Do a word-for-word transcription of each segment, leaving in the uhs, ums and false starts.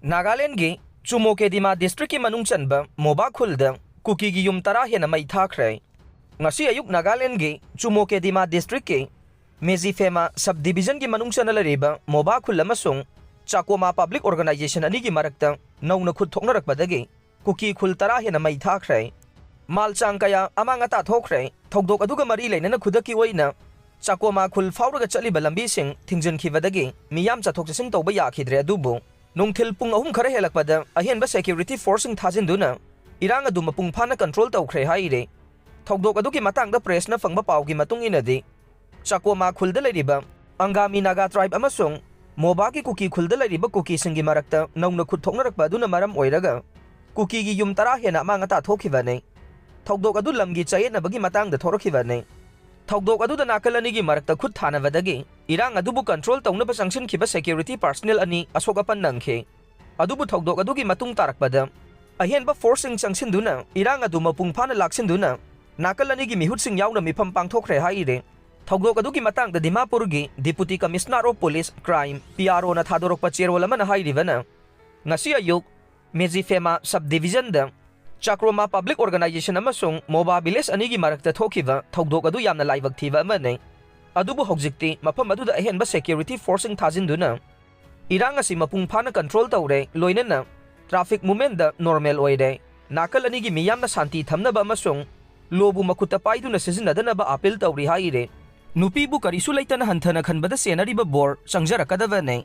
ꯅꯥꯒꯥꯂꯦꯟꯒꯤ ꯆꯨꯃꯣꯀꯦꯗꯤꯃꯥ ꯗꯤꯁꯇ꯭ꯔꯤꯛꯀꯤ ꯃꯅꯨꯡ ꯆꯟꯕ ꯃꯣꯕꯥ ꯈꯨꯜꯗ ꯀꯨꯀꯤꯒꯤ ꯌꯨꯝ ꯇꯔꯥ ꯍꯦꯟꯅ ꯃꯩ ꯊꯥꯈ꯭ꯔꯦ꯫ ꯉꯁꯤ ꯑꯌꯨꯛ ꯅꯥꯒꯥꯂꯦꯟꯒꯤ ꯆꯨꯃꯣꯀꯦꯗꯤꯃꯥ ꯗꯤꯁꯇ꯭ꯔꯤꯛꯀꯤ ꯃꯦꯖꯤꯐꯦꯃꯥ ꯁꯕ ꯗꯤꯕꯤꯖꯟꯒꯤ ꯃꯅꯨꯡ ꯆꯟꯅ ꯂꯩꯔꯤꯕ ꯃꯣꯕꯥ ꯈꯨꯜ ꯑꯃꯁꯨꯡ ꯆꯥꯀꯣꯃꯥ ꯄꯕ꯭ꯂꯤꯛ ꯑꯣꯔꯒꯅꯥꯏꯖꯦꯁꯟ ꯑꯅꯤꯒꯤ ꯃꯔꯛꯇ ꯅꯧꯅ ꯈꯨꯠ ꯊꯣꯛꯅꯔꯛꯄꯗꯒꯤ ꯀꯨꯀꯤ ꯈꯨꯜ ꯇꯔꯥ ꯍꯦꯟꯅ ꯃꯩ ꯊꯥꯈ꯭ꯔꯦ꯫ ꯃꯥꯜ ꯆꯥꯡ ꯀꯌꯥ ꯑꯃꯥꯡ ꯑꯇꯥ ꯊꯣꯛꯈ꯭ꯔꯦ꯫ ꯊꯧꯗꯣꯛ ꯑꯗꯨꯒ ꯃꯔꯤ ꯂꯩꯅꯅ ꯈꯨꯗꯛꯀꯤ ꯑꯣꯏꯅ ꯆꯥꯀꯣꯃꯥ ꯈꯨꯜ ꯐꯥꯎꯔꯒ ꯆꯠꯂꯤꯕ ꯂꯝꯕꯤꯁꯤꯡ ꯊꯤꯡꯖꯤꯟꯈꯤꯕꯗꯒꯤ ꯃꯤꯌꯥꯝ ꯆꯠꯊꯣꯛ ꯆꯠꯁꯤꯟ ꯇꯧꯕ ꯌꯥꯈꯤꯗ꯭ꯔꯦ꯫ ꯑꯗꯨꯕꯨ ꯅꯨꯡꯊꯤꯜ ꯄꯨꯡ ꯑꯍꯨꯝ ꯈꯔ ꯍꯦꯜꯂꯛꯄꯗ ꯑꯍꯦꯟꯕ ꯁꯦꯀ꯭ꯌꯨꯔꯤꯇꯤ ꯐꯣꯔꯁꯁꯤꯡ ꯊꯥꯖꯤꯟꯗꯨꯅ ꯏꯔꯥꯡ ꯑꯗꯨ ꯃꯄꯨꯡ ꯐꯥꯅ ꯀꯟꯇ꯭ꯔꯣꯜ ꯇꯧꯈ꯭ꯔꯦ ꯍꯥꯏꯔꯤ꯫ ꯊꯧꯗꯣꯛ ꯑꯗꯨꯒꯤ ꯃꯇꯥꯡꯗ ꯄ꯭ꯔꯦꯁꯅ ꯐꯪꯕ ꯄꯥꯎꯒꯤ ꯃꯇꯨꯡ ꯏꯟꯅꯗꯤ, ꯆꯥꯀꯣꯃꯥ ꯈꯨꯜꯗ ꯂꯩꯔꯤꯕ ꯑꯪꯒꯥꯃꯤ ꯅꯥꯒꯥ ꯇ꯭ꯔꯥꯏꯕ ꯑꯃꯁꯨꯡ ꯃꯣꯕꯥꯒꯤ ꯀꯨꯀꯤ ꯈꯨꯜꯗ ꯂꯩꯔꯤꯕ ꯀꯨꯀꯤꯁꯤꯡꯒꯤ ꯃꯔꯛꯇ ꯅꯧꯅ ꯈꯨꯠ ꯊꯣꯛꯅꯔꯛꯄ ꯑꯗꯨꯅ ꯃꯔꯝ ꯑꯣꯏꯔꯒ ꯀꯨꯀꯤꯒꯤ ꯌꯨꯝ ꯇꯔꯥ ꯍꯦꯟꯅ ꯑꯃꯥꯡ ꯑꯇꯥ ꯊꯣꯛꯈꯤꯕꯅꯤ꯫ ꯊꯧꯗꯣꯛ ꯑꯗꯨ ꯂꯝꯒꯤ ꯆꯌꯦꯠꯅꯕꯒꯤ ꯃꯇꯥꯡꯗ ꯊꯣꯔꯛꯈꯤꯕꯅꯤ꯫ ꯊꯧꯗꯣꯛ ꯑꯗꯨꯗ ꯅꯥꯀꯜ ꯑꯅꯤꯒꯤ ꯃꯔꯛꯇ ꯈꯨꯠ ꯊꯥꯅꯕꯗꯒꯤ ꯏꯔꯥꯡ ꯑꯗꯨꯕꯨ ꯀꯟꯇ꯭ꯔꯣꯜ ꯇꯧꯅꯕ ꯆꯪꯁꯤꯟꯈꯤꯕ ꯁꯦꯀ꯭ꯌꯨꯔꯤꯇꯤ ꯄꯥꯔꯁꯅꯦꯜ ꯑꯅꯤ ꯑꯁꯣꯛ ꯑꯄꯟ ꯅꯪꯈꯤ꯫ ꯑꯗꯨꯕꯨ ꯊꯧꯗꯣꯛ ꯑꯗꯨꯒꯤ ꯃꯇꯨꯡ ꯇꯥꯔꯛꯄꯗ ꯑꯍꯦꯟꯕ ꯐꯣꯔꯁꯁꯤꯡ ꯆꯪꯁꯤꯟꯗꯨꯅ ꯏꯔꯥꯡ ꯑꯗꯨ ꯃꯄꯨꯡ ꯐꯥꯅ ꯂꯥꯛꯁꯤꯟꯗꯨꯅ ꯅꯥꯀꯜ ꯑꯅꯤꯒꯤ ꯃꯤꯍꯨꯠꯁꯤꯡ ꯌꯥꯎꯅ ꯃꯤꯐꯝ ꯄꯥꯡꯊꯣꯛꯈ꯭ꯔꯦ ꯍꯥꯏꯔꯤ꯫ ꯊꯧꯗꯣꯛ ꯑꯗꯨꯒꯤ ꯃꯇꯥꯡꯗ ꯗꯤꯃꯥꯄꯨꯔꯒꯤ Deputy Commissioner of Police, Crime, P R Oꯅ ꯊꯥꯗꯣꯔꯛꯄ ꯆꯦꯔꯣꯜ ꯑꯃꯅ ꯍꯥꯏꯔꯤꯕꯅ, ꯉꯁꯤ ꯑꯌꯨꯛ ꯃꯦꯖꯤꯐꯦꯃꯥ ꯁꯕ ꯗꯤꯕꯤꯖꯟꯗ ꯆꯥꯀ꯭ꯔꯣꯃꯥ ꯄꯕ꯭ꯂꯤꯛ ꯑꯣꯔꯒꯅꯥꯏꯖꯦꯁꯟ ꯑꯃꯁꯨꯡ ꯃꯣꯕꯥ ꯚꯤꯂꯦꯖ ꯑꯅꯤꯒꯤ ꯃꯔꯛꯇ ꯊꯣꯛꯈꯤꯕ ꯊꯧꯗꯣꯛ ꯑꯗꯨ ꯌꯥꯝꯅ ꯂꯥꯏꯕꯛ ꯊꯤꯕ ꯑꯃꯅꯤ꯫ ꯑꯗꯨꯕꯨ ꯍꯧꯖꯤꯛꯇꯤ ꯃꯐꯝ ꯑꯗꯨꯗ ꯑꯍꯦꯟꯕ ꯁꯦꯀ꯭ꯌꯨꯔꯤꯇꯤ ꯐꯣꯔꯁꯁꯤꯡ ꯊꯥꯖꯤꯟꯗꯨꯅ ꯏꯔꯥꯡ ꯑꯁꯤ ꯃꯄꯨꯡ ꯐꯥꯅ ꯀꯟꯇ꯭ꯔꯣꯜ ꯇꯧꯔꯦ, ꯂꯣꯏꯅꯅ ꯇ꯭ꯔꯥꯐꯤꯛ ꯃꯨꯚꯃꯦꯟꯗ ꯅꯣꯔꯃꯦꯜ ꯑꯣꯏꯔꯦ꯫ ꯅꯥꯀꯜ ꯑꯅꯤꯒꯤ ꯃꯤꯌꯥꯝꯅ ꯁꯥꯟꯇꯤ ꯊꯝꯅꯕ ꯑꯃꯁꯨꯡ ꯂꯣꯕꯨ ꯃꯈꯨꯠꯇ ꯄꯥꯏꯗꯨꯅ ꯁꯤꯖꯤꯟꯅꯗꯅꯕ ꯑꯥꯄꯤꯜ ꯇꯧꯔꯤ ꯍꯥꯏꯔꯦ꯫ ꯅꯨꯄꯤꯕꯨ ꯀꯔꯤꯁꯨ ꯂꯩꯇꯅ ꯍꯟꯊꯅ ꯈꯟꯕꯗ ꯆꯦꯟꯅꯔꯤꯕ ꯕꯣꯔ ꯆꯪꯖꯔꯛꯀꯗꯕꯅꯦ꯫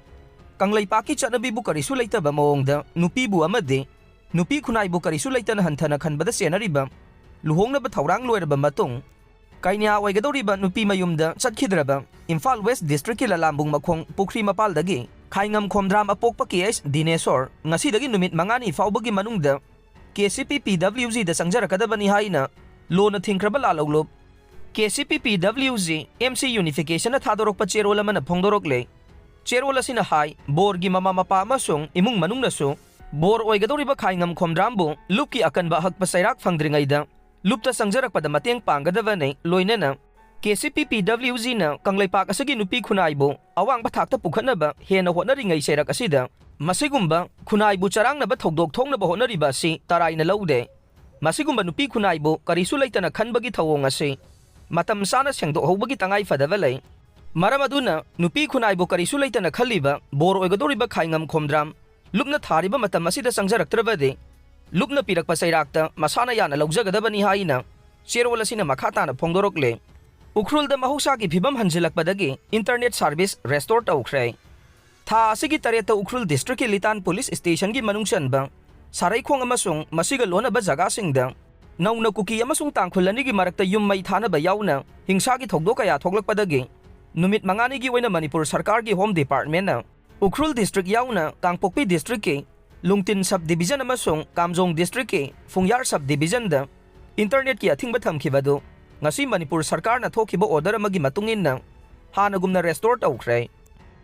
ꯀꯪꯂꯩꯄꯥꯛꯀꯤ ꯆꯠꯅꯕꯤꯕꯨ ꯀꯔꯤꯁꯨ ꯂꯩꯇꯕ ꯃꯑꯣꯡꯗ ꯅꯨꯄꯤꯕꯨ ꯑꯃꯗꯤ ꯅꯨꯄꯤ ꯈꯨꯟꯅꯥꯏꯕꯨ ꯀꯔꯤꯁꯨ ꯂꯩꯇꯅ ꯍꯟꯊꯅ ꯈꯟꯕꯗ ꯆꯦꯟꯅꯔꯤꯕ ꯂꯨꯍꯣꯡꯅꯕ ꯊꯧꯔꯥꯡ ꯂꯣꯏꯔꯕ ꯃꯇꯨꯡ ꯀꯩꯅ꯭ꯌꯥ ꯑꯣꯏꯒꯗꯧꯔꯤꯕ ꯅꯨꯄꯤ ꯃꯌꯨꯝꯗ ꯆꯠꯈꯤꯗ꯭ꯔꯕ ꯏꯝꯐꯥꯜ ꯋꯦꯁ ꯗꯤꯁꯇ꯭ꯔꯤꯛꯀꯤ ꯂꯂꯥꯝꯕꯨꯡ ꯃꯈꯣꯡ ꯄꯨꯈ꯭ꯔꯤ ꯃꯄꯥꯜꯗꯒꯤ ꯈꯥꯏꯉꯝ ꯈꯣꯝꯗ꯭ꯔꯥꯝ ꯑꯄꯣꯛꯄ ꯀꯦ ꯑꯩꯆ ꯗꯤꯅꯦꯁꯣꯔ ꯉꯁꯤꯗꯒꯤ ꯅꯨꯃꯤꯠ ꯃꯉꯥꯅꯤ ꯐꯥꯎꯕꯒꯤ ꯃꯅꯨꯡꯗ ꯀꯦ ꯁꯤ ꯄꯤ ꯄꯤ ꯗꯕ꯭ꯂꯤꯎ ꯖꯤꯗ ꯆꯪꯖꯔꯛꯀꯗꯕꯅꯤ ꯍꯥꯏꯅ ꯂꯣꯅ ꯊꯤꯡꯈ꯭ꯔꯕ ꯂꯥꯜꯍꯧꯂꯨꯞ K C P P W G M C ꯌꯨꯅꯤꯐꯤꯀꯦꯁꯟꯅ ꯊꯥꯗꯣꯔꯛꯄ ꯆꯦꯔꯣꯜ ꯑꯃꯅ ꯐꯣꯡꯗꯣꯔꯛꯂꯦ꯫ ꯆꯦꯔꯣꯜ ꯑꯁꯤꯅ ꯍꯥꯏ, ꯕꯣꯔꯒꯤ ꯃꯃꯥ ꯃꯄꯥ ꯑꯃꯁꯨꯡ ꯏꯃꯨꯡ ꯃꯅꯨꯡꯅꯁꯨ ꯕꯣꯔ ꯑꯣꯏꯒꯗꯧꯔꯤꯕ ꯈꯥꯏꯉꯝ ꯈꯣꯝꯗ꯭ꯔꯥꯝꯕꯨ ꯂꯨꯞꯀꯤ ꯑꯀꯟꯕ ꯑꯍꯛꯄ ꯆꯩꯔꯥꯛ ꯐꯪꯗ꯭ꯔꯤꯉꯩꯗ ꯂꯨꯞꯇ ꯆꯪꯖꯔꯛꯄꯗ ꯃꯇꯦꯡ ꯄꯥꯡꯒꯗꯕꯅꯤ, ꯂꯣꯏꯅꯅ ꯀꯦ C P P W ꯖꯤꯅ Kangleipak ꯑꯁꯤꯒꯤ ꯅꯨꯄꯤ ꯈꯨꯟꯅꯥꯏꯕꯨ ꯑꯋꯥꯡꯕ ꯊꯥꯛꯇ ꯄꯨꯈꯠꯅꯕ ꯍꯦꯟꯅ ꯍꯣꯠꯅꯔꯤꯉꯩ ꯆꯩꯔꯛ ꯑꯁꯤꯗ ꯃꯁꯤꯒꯨꯝꯕ ꯈꯨꯟꯅꯥꯏꯕꯨ ꯆꯔꯥꯡꯅꯕ ꯊꯧꯗꯣꯛ ꯊꯣꯛꯅꯕ ꯍꯣꯠꯅꯔꯤꯕ ꯑꯁꯤ ꯇꯔꯥꯏꯅ ꯂꯧꯗꯦ꯫ ꯃꯁꯤꯒꯨꯝꯕ ꯅꯨꯄꯤ ꯈꯨꯟꯅꯥꯏꯕꯨ ꯀꯔꯤꯁꯨ ꯂꯩꯇꯅ ꯈꯟꯕꯒꯤ ꯊꯧꯑꯣꯡ ꯑꯁꯤ ꯃꯇꯝ ꯆꯥꯅ ꯁꯦꯡꯗꯣꯛꯍꯧꯕꯒꯤ ꯇꯉꯥꯏ ꯐꯗꯕ ꯂꯩ꯫ ꯃꯔꯝ ꯑꯗꯨꯅ ꯅꯨꯄꯤ ꯈꯨꯟꯅꯥꯏꯕꯨ ꯀꯔꯤꯁꯨ ꯂꯩꯇꯅ ꯈꯜꯂꯤꯕ ꯕꯣꯔ ꯑꯣꯏꯒꯗꯧꯔꯤꯕ ꯈꯥꯏꯉꯝ ꯈꯣꯝꯗ꯭ꯔꯥꯝ ꯂꯨꯞꯅ ꯊꯥꯔꯤꯕ ꯃꯇꯝ ꯑꯁꯤꯗ ꯆꯪꯖꯔꯛꯇ꯭ꯔꯕꯗꯤ ꯂꯨꯞꯅ ꯄꯤꯔꯛꯄ ꯆꯩꯔꯥꯛꯇ ꯃꯁꯥꯅ ꯌꯥꯅ ꯂꯧꯖꯒꯗꯕꯅꯤ ꯍꯥꯏꯅ ꯆꯦꯔꯣꯜ ꯑꯁꯤꯅ ꯃꯈꯥ ꯇꯥꯅ ꯐꯣꯡꯗꯣꯔꯛꯂꯦ꯫ ꯎꯈ꯭ꯔꯨꯜꯗ ꯃꯍꯧꯁꯥꯒꯤ ꯐꯤꯕꯝ ꯍꯟꯖꯤꯜꯂꯛꯄꯗꯒꯤ internet service restore ꯇꯧꯈ꯭ꯔꯦ꯫ ꯊꯥ ꯑꯁꯤꯒꯤ ꯇꯔꯦꯠꯇ ꯎꯈ꯭ꯔꯨꯜ districtꯀꯤ ꯂꯤꯇꯥꯟ police stationꯒꯤ ꯃꯅꯨꯡ ꯆꯟꯕ ꯁꯥꯔꯩꯈꯣꯡ ꯑꯃꯁꯨꯡ ꯃꯁꯤꯒ ꯂꯣꯟꯅꯕ ꯖꯒꯥꯁꯤꯡꯗ ꯅꯧꯅ ꯀꯨꯀꯤ ꯑꯃꯁꯨꯡ ꯇꯥꯡꯈꯨꯜ ꯑꯅꯤꯒꯤ ꯃꯔꯛꯇ ꯌꯨꯝ ꯃꯩ ꯊꯥꯅꯕ ꯌꯥꯎꯅ ꯍꯤꯡꯁꯥꯒꯤ ꯊꯧꯗꯣꯛ ꯀꯌꯥ ꯊꯣꯛꯂꯛꯄꯗꯒꯤ ꯅꯨꯃꯤꯠ ꯃꯉꯥꯅꯤꯒꯤ ꯑꯣꯏꯅ ꯃꯅꯤꯄꯨꯔ ꯁꯔꯀꯥꯔꯒꯤ Home Departmentꯅ ꯎꯈ꯭ꯔꯨꯜ district ꯌꯥꯎꯅ ꯀꯥꯡꯄꯣꯛꯄꯤ districtꯀꯤ ꯂꯨꯡꯇꯤꯟ sub division ꯑꯃꯁꯨꯡ ꯀꯥꯝꯖꯣꯡ districtꯀꯤ ꯐꯨꯡꯌꯥꯔ sub divisionꯗ internetꯀꯤ ꯑꯊꯤꯡꯕ ꯊꯝꯈꯤꯕꯗꯨ ꯉꯁꯤ ꯃꯅꯤꯄꯨꯔ ꯁꯔꯀꯥꯔꯅ ꯊꯣꯛꯈꯤꯕ order ꯑꯃꯒꯤ ꯃꯇꯨꯡ ꯏꯟꯅ ꯍꯥꯟꯅꯒꯨꯝꯅ restore ꯇꯧꯈ꯭ꯔꯦ꯫